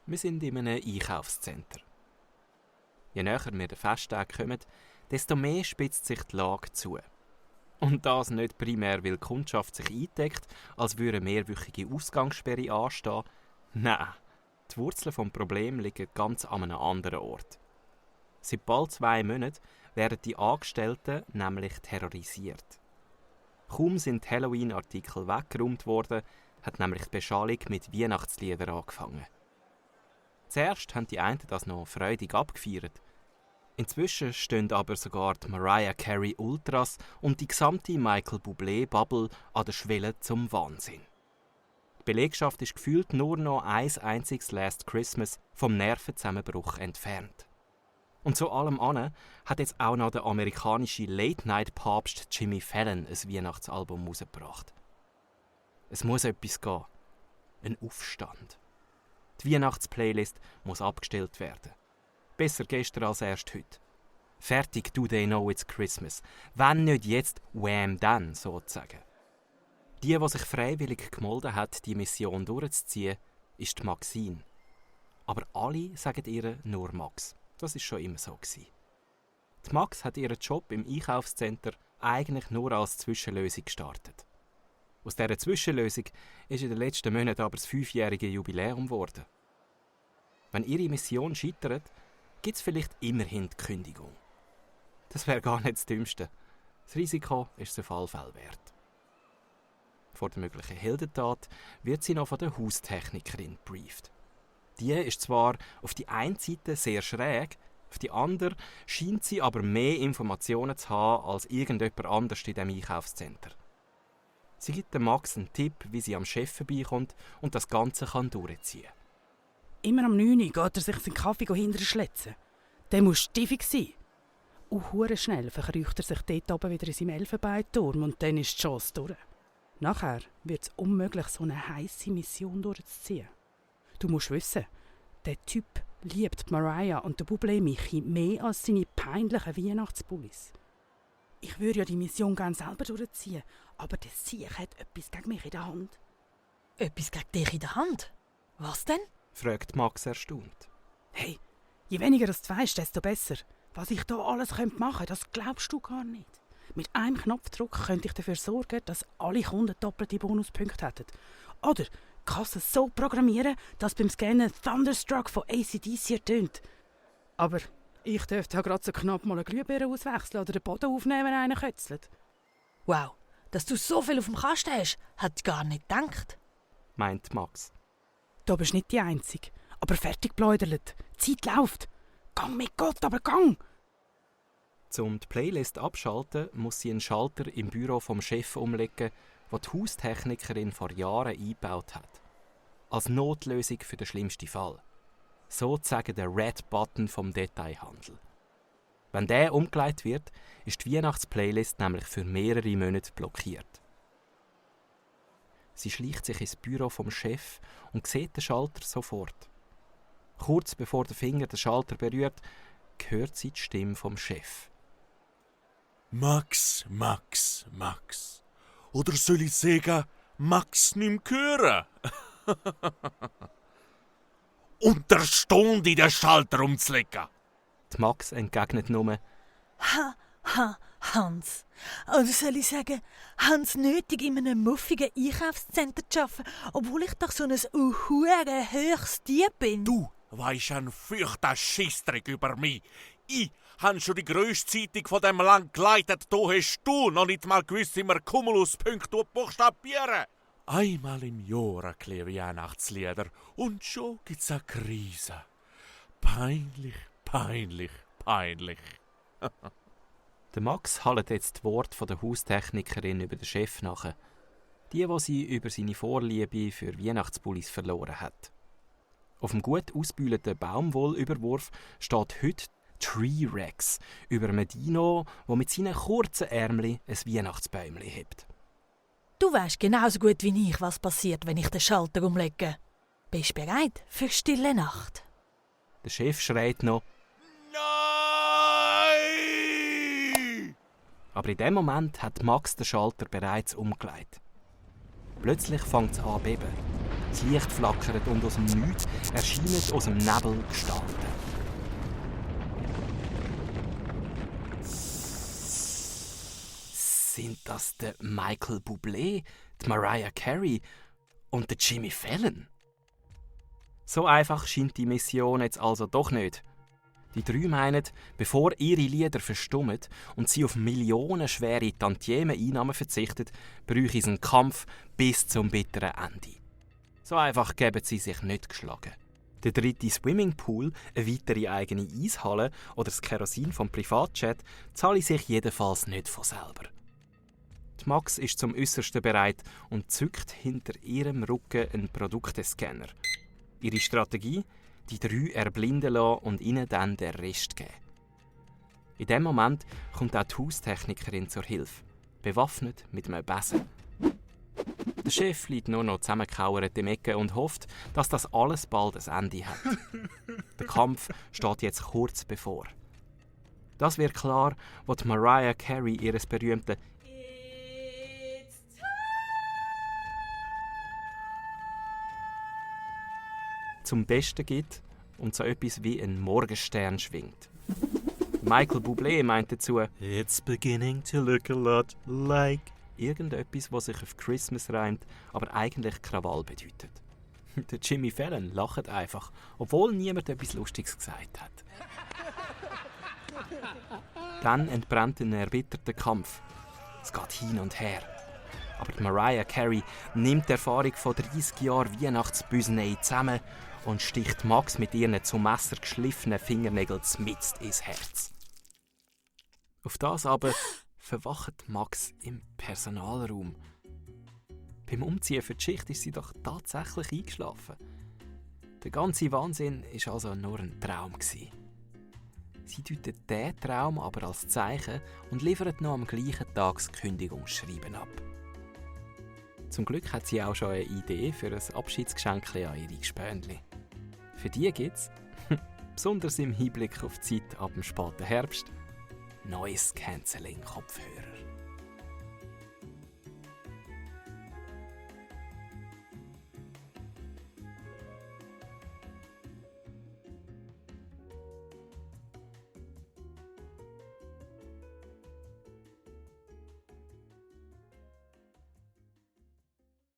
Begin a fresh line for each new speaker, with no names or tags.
Wir sind in einem Einkaufscenter. Je näher wir den Festtag kommen, desto mehr spitzt sich die Lage zu. Und das nicht primär, weil die Kundschaft sich eindeckt, als würde eine mehrwöchige Ausgangssperre anstehen. Nein, die Wurzeln des Problems liegen ganz an einem anderen Ort. Seit bald 2 Monaten werden die Angestellten nämlich terrorisiert. Kaum sind die Halloween-Artikel weggeräumt worden, hat nämlich die Beschallung mit Weihnachtsliedern angefangen. Zuerst haben die einen das noch freudig abgefeiert. Inzwischen stehen aber sogar die Mariah Carey Ultras und die gesamte Michael Bublé-Bubble an der Schwelle zum Wahnsinn. Die Belegschaft ist gefühlt nur noch ein einziges Last Christmas vom Nervenzusammenbruch entfernt. Und zu allem anderen hat jetzt auch noch der amerikanische Late-Night-Papst Jimmy Fallon ein Weihnachtsalbum herausgebracht. Es muss etwas gehen. Ein Aufstand. Die Weihnachtsplaylist muss abgestellt werden. Besser gestern als erst heute. Fertig, do they know it's Christmas. Wenn nicht jetzt, wham dann, sozusagen. Die sich freiwillig gemolden hat, die Mission durchzuziehen, ist die Maxine. Aber alle sagen ihr nur Max. Das ist schon immer so gewesen. Die Max hat ihren Job im Einkaufscenter eigentlich nur als Zwischenlösung gestartet. Aus dieser Zwischenlösung ist in den letzten Monaten aber das 5-jährige Jubiläum geworden. Wenn ihre Mission scheitert, gibt es vielleicht immerhin die Kündigung. Das wäre gar nicht das Dümmste. Das Risiko ist es auf alle Fälle wert. Vor der möglichen Heldentat wird sie noch von der Haustechnikerin gebrieft. Die ist zwar auf die einen Seite sehr schräg, auf die andere scheint sie aber mehr Informationen zu haben als irgendjemand anders in diesem Einkaufscenter. Sie gibt dem Max einen Tipp, wie sie am Chef vorbeikommt und das Ganze kann durchziehen.
Immer am 9 Uhr geht er sich seinen Kaffee hinterher schletzen. Der muss stiefig sein. Und hure schnell verkriecht er sich dort oben wieder in seinem Elfenbeinturm und dann ist die Chance durch. Nachher wird es unmöglich, so eine heisse Mission durchzuziehen. Du musst wissen, der Typ liebt Mariah und der Bublé Michi mehr als seine peinlichen Weihnachtsbullis. Ich würde ja die Mission gerne selber durchziehen, aber der Sieg hat etwas gegen mich in der Hand.
Etwas gegen dich in der Hand? Was denn?
Fragt Max erstaunt.
Hey, je weniger du weisst, desto besser. Was ich da alles machen könnte, das glaubst du gar nicht. Mit einem Knopfdruck könnte ich dafür sorgen, dass alle Kunden doppelte Bonuspunkte hätten. Oder die Kasse so programmieren, dass beim Scannen Thunderstruck von AC/DC ertönt. Aber ich dürfte ja gerade so knapp mal eine Glühbirne auswechseln oder den Boden aufnehmen, wenn einer kötzelt.
Wow, dass du so viel auf dem Kasten hast, hätte ich gar nicht gedacht.
Meint Max.
Du bist nicht die Einzige. Aber fertig bläuderlet. Die Zeit läuft. Gang mit Gott, aber gang!
Um die Playlist abschalten, muss sie einen Schalter im Büro vom Chef umlegen, den die Haustechnikerin vor Jahren eingebaut hat. Als Notlösung für den schlimmsten Fall. Sozusagen der Red Button vom Detailhandel. Wenn der umgelegt wird, ist die Weihnachtsplaylist nämlich für mehrere Monate blockiert. Sie schleicht sich ins Büro vom Chef und sieht den Schalter sofort. Kurz bevor der Finger den Schalter berührt, hört sie die Stimme vom Chef.
Max, Max, Max. Oder soll ich sagen, Max nimm hören? Und der Stunde den Schalter umzulegen.
Die Max entgegnet nur,
Hans. Oder soll ich sagen, Hans nötig in einem muffigen Einkaufscenter zu arbeiten, obwohl ich doch so ein hure hohes Tier bin?
Du weisst ein fürchter Scheissdreck über mich. Ich habe schon die grösste Zeitung von dem Land geleitet. Da hast du noch nicht mal gewusst, wie man Cumuluspunkte buchstabieren. Einmal im Jahr erkläre ich Weihnachtslieder und schon gibt's eine Krise. Peinlich, peinlich, peinlich.
Der Max hallt jetzt die Worte von der Haustechnikerin über den Chef nach, die sie über seine Vorliebe für Weihnachtsbullis verloren hat. Auf dem gut ausgebügelten Baumwollüberwurf steht heute Tree Rex über einem Dino, der mit seinen kurzen Ärmeln ein Weihnachtsbäumchen hebt.
Du weisst genauso gut wie ich, was passiert, wenn ich den Schalter umlege. Bist du bereit für stille Nacht?
Der Chef schreit noch,
Nein!
aber in dem Moment hat Max den Schalter bereits umgelegt. Plötzlich fängt es an zu beben. Das Licht flackert und aus dem Nichts erscheinen aus dem Nebel Gestalten. Sind das der Michael Bublé, die Mariah Carey und der Jimmy Fallon? So einfach scheint die Mission jetzt also doch nicht. Die drei meinen, bevor ihre Lieder verstummen und sie auf millionenschwere Tantiemen-Einnahmen verzichten, bräuchte es einen Kampf bis zum bitteren Ende. So einfach geben sie sich nicht geschlagen. Der dritte Swimmingpool, eine weitere eigene Eishalle oder das Kerosin vom Privatjet zahle sich jedenfalls nicht von selber. Die Max ist zum Äußersten bereit und zückt hinter ihrem Rücken einen Produktescanner. Ihre Strategie? Die drei erblinden lassen und ihnen dann den Rest geben. In dem Moment kommt auch die Haustechnikerin zur Hilfe, bewaffnet mit einem Besen. Der Chef liegt nur noch zusammengekauert im Ecke und hofft, dass das alles bald ein Ende hat. Der Kampf steht jetzt kurz bevor. Das wird klar, wo die Mariah Carey ihres berühmten zum Besten gibt und so etwas wie ein Morgenstern schwingt. Michael Bublé meint dazu, «It's beginning to look a lot like...» Irgendetwas, was sich auf Christmas reimt, aber eigentlich Krawall bedeutet. Der Jimmy Fallon lacht einfach, obwohl niemand etwas Lustiges gesagt hat. Dann entbrennt ein erbitterter Kampf. Es geht hin und her. Aber die Mariah Carey nimmt die Erfahrung von 30 Jahren Weihnachtsbüsnei zusammen und sticht Max mit ihren zum Messer geschliffenen Fingernägeln mitten ins Herz. Auf das aber verwacht Max im Personalraum. Beim Umziehen für die Schicht ist sie doch tatsächlich eingeschlafen. Der ganze Wahnsinn war also nur ein Traum. Sie deutet diesen Traum aber als Zeichen und liefert noch am gleichen Tag das Kündigungsschreiben ab. Zum Glück hat sie auch schon eine Idee für ein Abschiedsgeschenk an ihre Gespönli. Für die gibt es, besonders im Hinblick auf die Zeit ab dem späten Herbst, Noise Cancelling Kopfhörer.